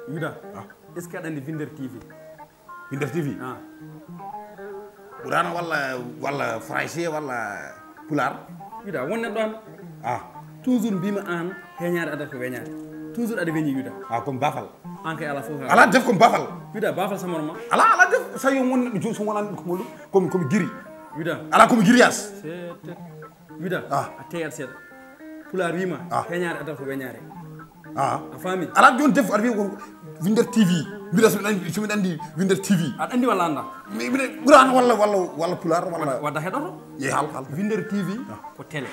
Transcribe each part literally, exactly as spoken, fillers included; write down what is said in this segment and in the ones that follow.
Yuda, est-ce que aɗa anndi Winder T V? Winder T V? Ah. Ɓuraana walla, walla français walla pulaar? Yuda, won neɗɗo an. Ah. Toujours mbima an, heñaare adata ko weñaare. Toujours aɗa weñi, Yuda. Ah, comme bafal. An kay ala fof. Ala def comme bafal. Yuda, bafal samor ma. Ala, ala def, so yo won neɗɗo joni so wonani ko mo, comme, comme giri. Yuda. Ala comme grillage. C'est Yuda, ah, a teyat seeɗa. Pulaar wiima, ah, heñaare adata ko weñaare. Ah. A faami? Alaa jooni def aɗa wiya ko Winder T V. Mbiɗa so miɗa anndi, so miɗa anndi Winder T V. Aɗa anndi walla annda? Mi, miɗa ɓuraano walla, walla, walla pulaar, walla wadda heɗoto. Yehi haal, haal. Winder T V, ah, ko télé.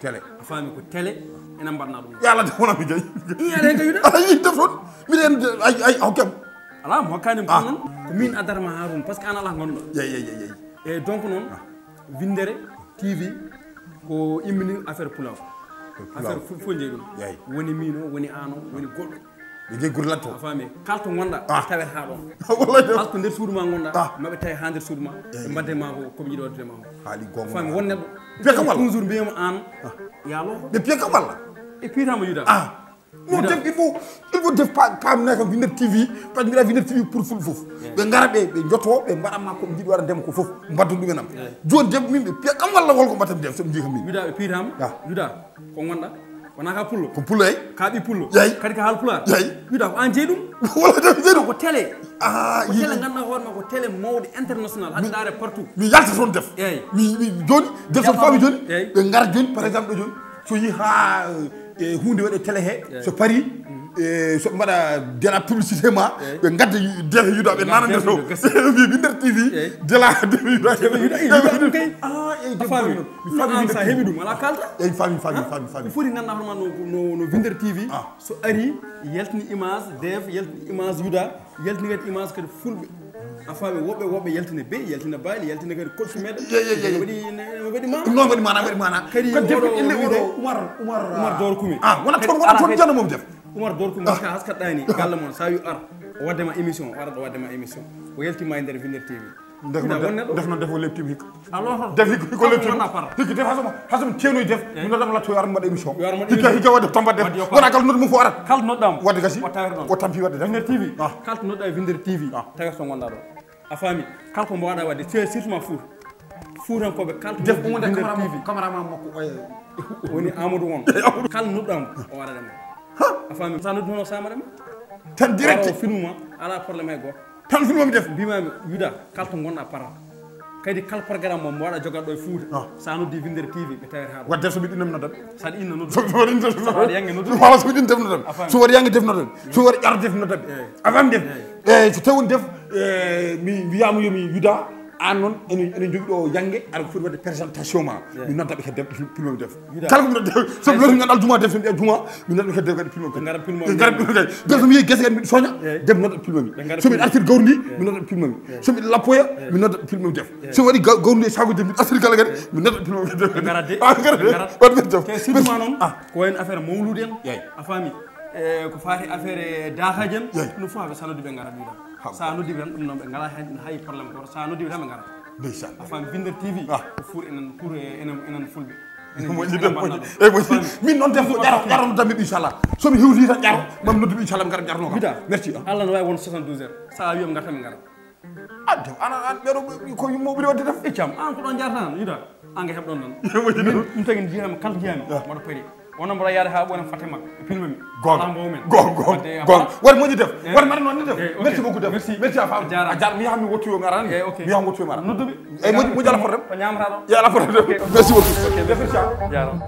Télé. A faami, ko télé, enen mbaɗna ɗum. Yo Allah def wona mi gay. Ii, aɗa hen gayude? Aɗa yiɗi def toon. Miɗa en, ay, ay, hokkam. Alaa, mo hokkaani mi, ah, ko noon. Ko min addata ma haa ɗum, parce que an alaa ngonɗo. Yeyi, yeyi, yeyi, yeyi. Eyi, donc noon, ah, Windere T V ko immini affaire pulaar. Ko pulaar. Affaire fof, fof jeyi ɗum. Yeyi. Woni miin o, woni aan o, woni goɗɗo. Ɓe jeyi gure latto. A faami? Kala to ngonɗa, ah, tawete haa ɗoon. Wallahi. Kala to nder suudu ma ngonɗa, ah, maɓe tawe haa nder suudu ma. Yeyi. Ɓe mbaɗde ma ko, ko ɓe njiɗi waɗde ma ko. Haali goonga. A faami? Won neɗɗo. Piya kam walla? Toujours mbiyam aan, ah, yaaloo. Ɓe piya kam walla? E piytaama Yuda. Ah. Non, def, il faut, il faut def pa-, paam na kam Winder T V, parce que mbiɗa Winder T V pour fulɓe fof. Eyi. Ɓe ngara ɓe, ɓe njoto, ɓe mbaɗa ma ko ɓe njiɗi waɗa ndema ko fof, mbaddon ɗum e am. Eyi. Jooni def min ɓe piya kam walla holko mbaɗata ndem, so ɓe njiya kam min. Wiɗa ɓe piytaama? Ah. Yuda, ko ngonɗa? Wona ka pullo? Ko pullo, eyi. Ka ɓi pullo? Eyi. Kadi ka haal pulaar? Eyi. Wiɗa ko an jeyi ɗum? Walla def jeyi ɗum. Ko télé. Ah, ko télé ngannduɗaa hoore ma, ko télé mawɗo international, haɗa ndaare partout. Mi yalta toon def. Eyi. Mi, mi jooni, def so faami jooni, eyi, ɓe ngara jooni, par exemple, ɗo jooni. So yi ha, eh, huunde waɗe télé he, eyi, so pari, eh, so ɓe mbaɗa de la publicité ma, eyi, ɓe ngadda yu-, de Yuda, ɓe nana nder to. Ɓe mbi Winder T V, eyi, de la, de Yuda. Eyi, Yuda, eyi, Yuda, ɗum kay. Ah, eyi, a faami? Mi faami. An sa heɓi ɗum, ala kalta. Eyi, faami, faami, faami, faami. Ko foti ngannduɗaa hoore ma no, no, no Winder T V. Ah. So ari, yaltini image, def, yaltini image Yuda. Yaltini kadi image kadi fulɓe. A faami, woɓɓe, woɓɓe yaltina beyi, yaltina baali, yaltina kadi kolfi meɗen. Ye, ye, ye, ye. Waɗi, ne, waɗi maana. Ɗum noon waɗi maana, waɗi maana. Kadi kadi oɗo def, ille wiyde oɗo Umar, Umar, Umar Doro Kume. Ah, wonata toon, wonata toon janno mum def. Umar Doro Kume, ah, ka haskat ɗani, galle mon, sa wi ar, o wadde ma émission, o ara ɗo wadde ma émission. O yaltima e nder Winder T V. Ndef no, won neɗɗo, ndef no, ndef o leptimi hikka. Alors, def hikka, hikka o leptimi. Hikka def hasamo, hasamo ceenoy def. Eh. Mi nodam latto yo ar mbaɗa émission. Yo ar mbaɗa émission. Hikka, hikka wadde tomba def. Wadde yo wona kala noddu mum fof arat. Kala noddaama. Wadde gasi. O tawere ɗon. O tampi wadde def. Winder T V. Ah. Kala to nodda e Winder T V. Ah. Tawer to ngonɗa ɗo. A faami? Kala ko mbaɗa wadde, c'est surtout ma Fuuta. Fuutankoɓe kala to def noddi umunde Winder T V. Caméra ma, caméra ma makko oye. Woni Amadou won. Amadou. Kala noddaama o waɗa ɗema. Ha? A faami? Sa noddi hono samare ma. Tan direct. Waro film ma, ala problème hay gooto. Tan film mi def. Mbimami, Yuda, kala to ngonɗa para. Kadi kala programme mo, mo waɗa jogaɗo e Fuuta. Ah. Sa noddi Winder T V, ɓe tawete haa ɗo. Wadde so mi ɗinnam noddat. Sa ɗi inna noddu. So, so waɗi inna, so waɗi yange noddu. Wala so mi ɗin def noddat. A faami. So waɗi yange def noddat. So waɗi ƴar def noddat. Eh. A faami def? Eh. Eh, so tawon def, eh, mi wiyama yo mi Yuda, an noon, ene, ene jogui ɗo yange, aɗa foti wadde présentation ma. Eh. Mi nodda ɓe kadi def, film mi def. Kala ko mi nodda, so mi noddi ngal aljuma def, so mi aljuma, mi nodda kadi def kadi pilmo. Ɓe ngara pilmo. Ɓe ngara pilmo kadi. Def so mi yehi gese kadi mbiɗa soña, def nodda pilmo mi. Ɓe ngara pilmo. So mi artir gawri ndi, mi nodda pilmo mi. So mi lappoya, mi nodda pilmo mi def. So mi waɗi ga-, gawri ndi e sago def, mi artir kala kadi, mi nodda pilmo mi def. Ɓe ngara de. Ah, ɓe ngara de. Ɓe ngara. Waɗi ɓe def. Te surtout ma noon, ah, ko wayno affaire mawludi en. Yeyi. A faami? E ko faati affaire daahaji en, yeyi, ɗum fof aɓe sa noddi ɓe ngara mbiɗa. Sa noddi ɓe tan, ɗum noon ɓe ngala hen hay problème goto. Sa noddi ɓe tan ɓe ngara. Ndeysaan. A faami, Winder T V, ah, ko pour enen, pour, eh, enen, enen fulɓe. Enen moƴƴi, enen moƴƴi. Enen mbaɗna ɗum. Eyi, moƴƴi. A faami? Min noon def ko ƴaro, ƴaro nodda mi, inchallah. So mi hewti tan ƴaro, mam noddu mi, inchallah, mi gara ƴarno kam. Wiɗa. Merci, ah. Allah no wawi won soixante-douze heures. Sa wi mi garta, mi gara. Ah, def, ana, an, ɓeɗo, ko yumma ɓuri wadde def. E cam, an ko ɗon jarata tan, Yuda. An ko heɓɗon tan. Moƴƴi. Min, ɗum tagi jiyami, kala jiyami, ah, mboɗo pari. Wono mboɗo yaade haa ɓooyam fatte makko. E pilma mi. Goonga. Ala mbow men. Goonga, goonga, wadde goonga. Waɗi moƴƴi def. Eh. Waɗi mbaɗa noon ni def. Eh, ok. Merci beaucoup def. Merci. Merci, a faama. A jarama. A jarama. Mi yaha mi wottu yo mi ara ni. Eh, ok. Mi yaha mi wottu yo mi ara. Nodduɓe. Eyi, moƴƴi, moƴƴi, ala problème. Ko ñamata ɗo. Eyi, ala problème. Ok, ok. Merci beaucoup. Ok, merci. Merci, a jarama.